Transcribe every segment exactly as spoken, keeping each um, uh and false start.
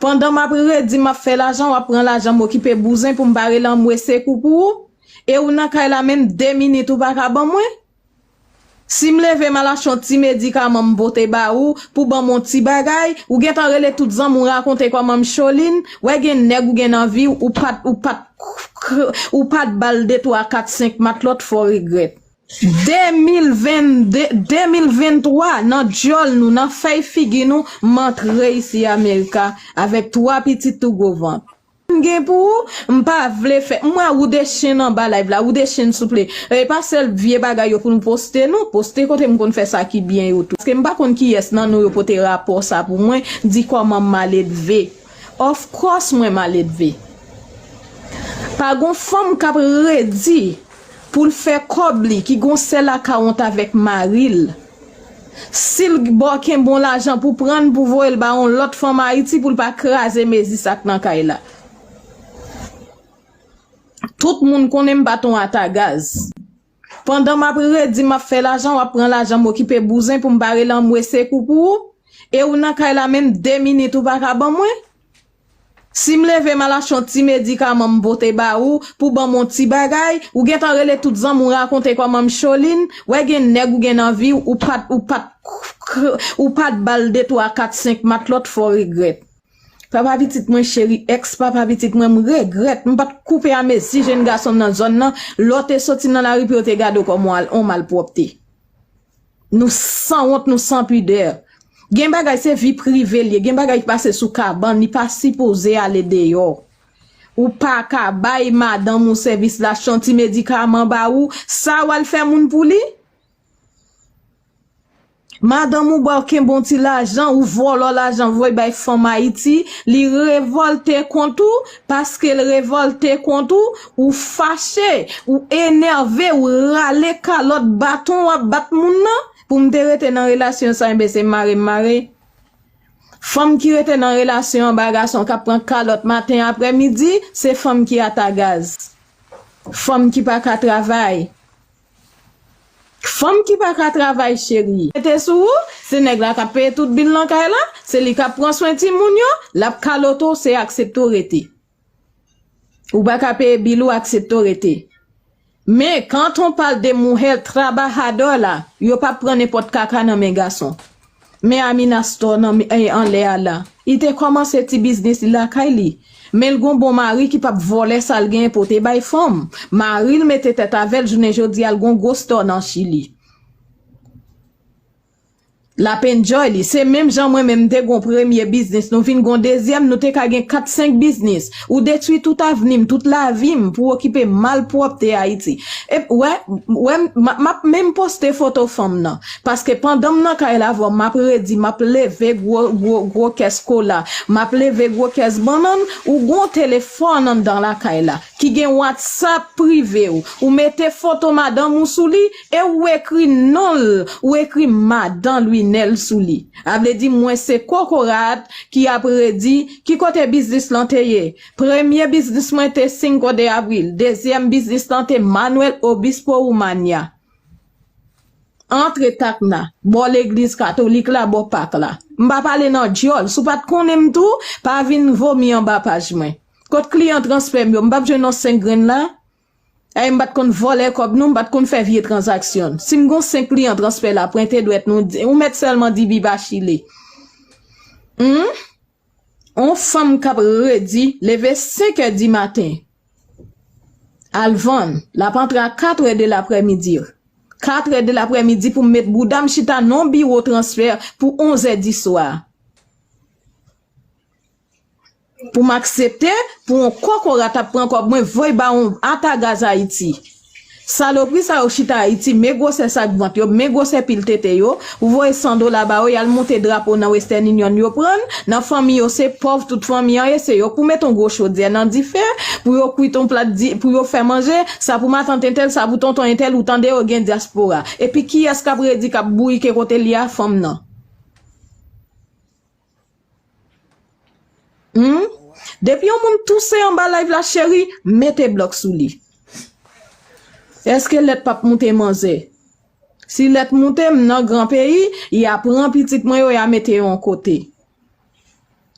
Pandan m ap redi m ap fè lajan, w ap pran lajan m okipe bouzen pou m pa rele anmwe sekou pou ou. E ou nan kay la menm de minit ou pa ka ban mwen? Si m leve m al achte yon ti medikaman m pote ba ou pou ban m yon ti bagay, ou gentan rele tout zanmi w rakonte kòman m cholin, wè gen nèg ou gen nan vi w, ou pa t, ou pa t, ou pa t ba l de twa kat senk matlòt fò regrèt. De mil venn, de mil venntwa, nan djòl nou, nan fèy figi nou, m antre isi Amerika avèk twa pitit tou gwo vant. M gen pou ou, m pa vle fè. M wè ou de chen anba live la, ou de chen souple. E pa sèl vye bagay yo pou nou poste non, poste kote m konn fè sa ki byen yo tou. Paske m pa konn kiyès nan nou yo pote rapò sa pou mwen, di kòman m maledve. Of course mwen maledve. Pa gon fanm k ap redi pou l fè kòb li, ki gon sèl akawont avèk mari l. Si l ba w kenbe yon lajan pou pran l pou voye l ba yon lòt fanm Ayiti pou l pa kraze mezi sa k nan kay la. Tout moun konnen m pa t yon ata gaz. Pandan m ap redi m ap fè lajan, w ap pran lajan m okipe bouzen pou m pa rele anmwe sekou pou ou. E ou nan kay la menm de minit ou pa ka ban mwen? Si m leve m al achte yon ti medikaman m pote ba ou pou ban m yon ti bagay, ou gentan rele tout zanmi w rakonte kòman m cholin, wè gen nèg ou gen nan vi w, ou pa t, ou pa t, ou pa t ba l de twa kat senk matlòt fò regrèt. Papa pitit mwen cheri, èks papa pitit mwen, m regrèt m pa t koupe a mezi jenn gason m nan zòn nan, lè w te soti nan lari pou yo te gade w kòm yon al-, yon malpwòpte. Nou sanwont, nou san pidè. Gen bagay se vi prive l ye, gen bagay ki pase sou kabann, li pa sipoze ale deyò. Ou pa ka bay madanm ou sèvis la, achte yon ti medikaman ba ou, sa w al fè moun pou li? Madanm ou ba w kenbe yon ti lajan, ou vòlò lajan voye bay fanm Ayiti, li revòlte kont ou, paske l revòlte kont ou, ou fache, ou enève, ou rale kalòt baton w ap bat moun nan. Pou m te rete nan relasyon sa, enben se mare m mare. Fanm ki rete nan relasyon anba gason k ap pran kalòt maten aprèmidi, se fanm ki ata gaz. Fanm ki pa ka travay. Fanm ki pa ka travay, cheri. Rete sou ou, se nèg la k ap peye tout bil nan kay la, se li k ap pran swen timoun yo, l ap kalote w, se aksepte w rete. Ou pa ka peye bil ou, aksepte w rete. Men, quand on parle de mujer trabajadora, yo p ap pran nenpòt kaka nan men gason. Men Amina Store nan, eh, anlè a la. Li te kòmanse ti biznis li lakay li. Men l gon bon mari ki p ap vòlè sa l genyen pote bay fanm. Mari l mete tèt avè l, jounen jodi a l gon gwo store nan Chili. L ap enjoy li. Se menm jan mwen menm m te gon premye biznis, nou vin gon dezyèm, nou te ka gen kat senk biznis. Ou detwi tout avni m, tout lavi m pou okipe malpwòpte Ayiti. E, wè, wè, m, m ap, m ap menm poste foto fanm nan. Paske pandan m nan kay la avè w, m ap redi, m ap leve gwo, gwo, gwo kès kola, m ap leve gwo kès bannann, ou gon telefòn anndan lakay la, ki gen WhatsApp prive w, ou mete foto madanm ou sou li, e ou ekri non l, ou ekri madan Lwinèl sou li. A vle di mwen se kokorat ki ap redi ki kote biznis lan te ye. Premye biznis mwen te Cinco de Abril, dezyèm biznis lan te Manuel Obispo Rumania. Antre Takna, bò legliz katolik la, bò pak la. M pa pale nan djòl, si w pa t konnen m tou, pa vin vomi anba paj mwen. Kot kliyan transfè m yo, m p ap jwenn yon senk grenn la? Ay, m pa t konn vòlè kòb nou, m pa t konn fè vye tranzaksyon. Si m gon senk kliyan transfè la, pwente dwèt nou, di- ou mèt sèlman di Biba Chile. Humm? On fanm k ap redi, leve senk è di maten, al vann, l ap antre a kat è de laprèmidi. Kat è de laprèmidi pou m met bouda m chita nan biwo transfè pou onz è di swa. Pou m aksepte pou yon kokorat ap pran kòb mwen voye ba yon ata gaz Ayiti. Salopri sa yo chita Ayiti, men gwosè sak vant yo, men gwosè pil tete yo, ou voye san dola ba yo, y al monte drapo nan Western Union, yo pran l, nan fanmi yo se pòv tout fanmi an ye, se yo k pou met yon gwo chodyè nan dife, pou yo kwit yon plat di, pou yo fè manje, sa pou matant entèl, sa pou tonton entèl, ou tande yo gen dyaspora. Epi kiyès k ap redi k ap bourike kote l ye a, fanm nan? Humm? Depi yon moun touse anba live la, cheri, mete blòk sou li. Èske lèt p ap moute manzè? Si lèt moute, m nan gran peyi, y a pran pitit mwen yo, y a mete yo yon kote.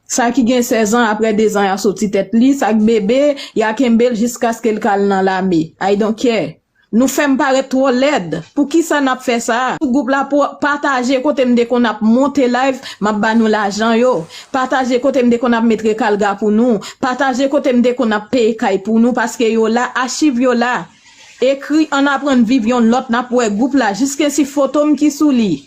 Sa ki gen sèz an, apre de zan, y a soti tèt li. Sa k bebe, y a kenbe l jiskaske l ka al nan lame. I don't care. Nou fè m parèt twò lèd. Poukisa n ap fè sa? Tout gwoup la, pataje kote m te konn ap monte live, m ap ba nou lajan yo. Pataje kote m te konn ap met rekalga pou nou. Pataje kote m te konn ap peye kay pou nou, paske yo la, achiv yo la. Ekri Ann aprann viv yonn lòt, n ap wè gwoup la, jiskensi foto m ki sou li.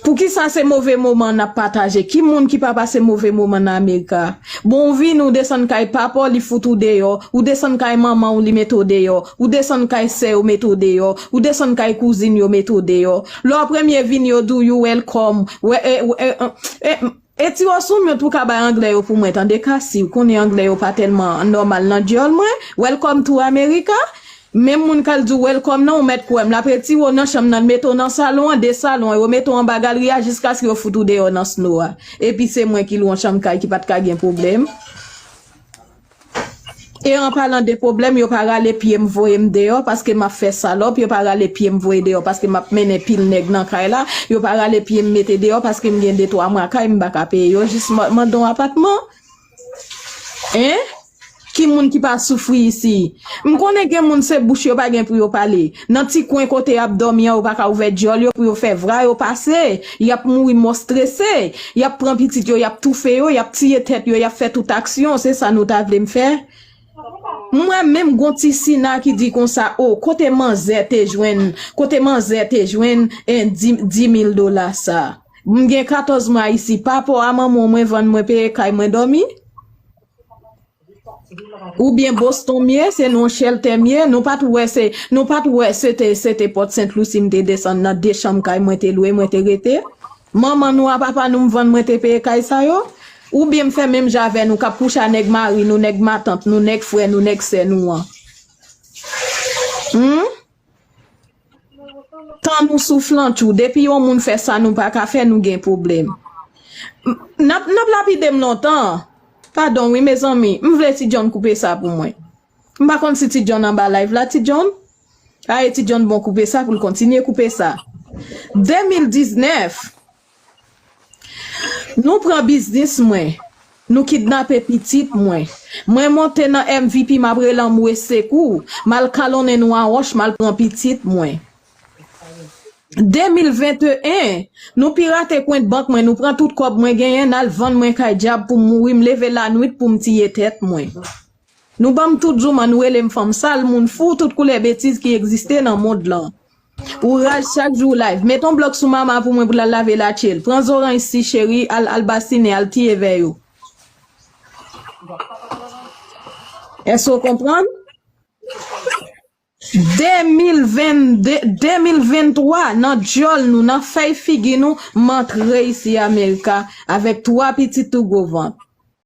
Poukisa se move moman n ap pataje? Ki moun ki pa pase move moman nan Amerika? Bon, ou vini, ou desann kay papa w, li fout ou deyò. Ou desann kay manman w, li mete w deyò. Ou desann kay sè yo, mete w deyò. Ou desann kay kouzin yo, mete w deyò. Lè w premye vini, yo di w you welcome. Wè, e, e, e, e, e, Retire w sou mute pou w ka bay anglè yo pou mwen, tande, Kasi, ou konnen anglè yo pa tèlman nòmal nan dyòl mwen. Welcome to America. Menm moun k al di w welcome nan, ou mèt kwè m, l ap retire w nan chanm nan, l mete w nan salon an, de salon an, yo mete w anba galri a jiskaske yo fout ou deyò nan snow a. Epi se mwen ki lwe yon chanm kay ki pa t ka gen pwoblèm. E an palan de pwoblèm, yo pa rale pye m voye m deyò paske m ap fè salòp, yo pa rale pye m voye deyò paske m ap mennen pil nèg nan kay la, yo pa rale pye m mete deyò paske m gen de twa mwa kay m pa ka peye yo, jis ma-, mande yon apatman. Hein? Ki moun ki pa soufri isi? M konnen gen moun se bouch yo pa gen pou yo pale. Nan ti kwen kote y ap dòmi an, yo pa ka ouvè dyòl yo pou yo fè vra yo pase. Y ap mouri mò strese. Y ap pran pitit yo, y ap toufe yo, y ap tiye tèt yo, y ap fè tout aksyon. Se sa nou ta vle m fè? M wè menm gon ti Sina ki di konsa, o, kote manzè te jwenn, kote manzè te jwenn, en, di, di mil dola sa? M gen katòz mwa isi, pa rapò a manman mwen vann mwen peye kay mwen dòmi? Oubyen Boston m ye, se nan shelter m ye, nou pa t wè se, nou pa t wè se te, se te Port Saint Lucie m te desann nan de chanm kay mwen te lwe, mwen te rete. Manman nou a papa nou m vann mwen te peye kay sa yo? Oubyen m fè menm jan avè nou k ap kouche a nèg mari nou, nèg matant nou, nèg frè nou, nèg sè nou an? Hmm? Tan nou souflantchou, depi yon moun fè sa nou pa ka fè, nou gen pwoblèm. M, n ap, n ap lapide m lontan. Padon wi, mezanmi, m vle Ti John koupe sa pou mwen. M pa konn si Ti John anba live la, Ti John. Aye, Ti John bon koupe sa pou l kontinye koupe sa. De mil diznèf, nou pran biznis mwen. Nou kidnape pitit mwen. Mwen monte nan M V P, m ap rele anmwe sekou. M al kalonnen nou a wòch, m al pran pitit mwen. De mil venteyen, nou pirate kont bank mwen, nou pran tout kòb mwen genyen, n al vann mwen kay dyab pou m mouri, m leve lannuit pou m tiye tèt mwen. Nou ban m tout jouman, nou rele m fanm sal, moun fou, tout koulè betiz ki egziste nan mond lan. Ou raz chak jou w live. Met yon blòk sou mama pou mwen pou l al lave latche l. Pran zoranj si cheri, al, al basinen, al tiye vè yo. Èske w konprann? De mil ven, de, de mil venntwa, nan dyòl nou, nan fèy figi nou, m antre isi Amerika avèk twa pitit tou gwo vant.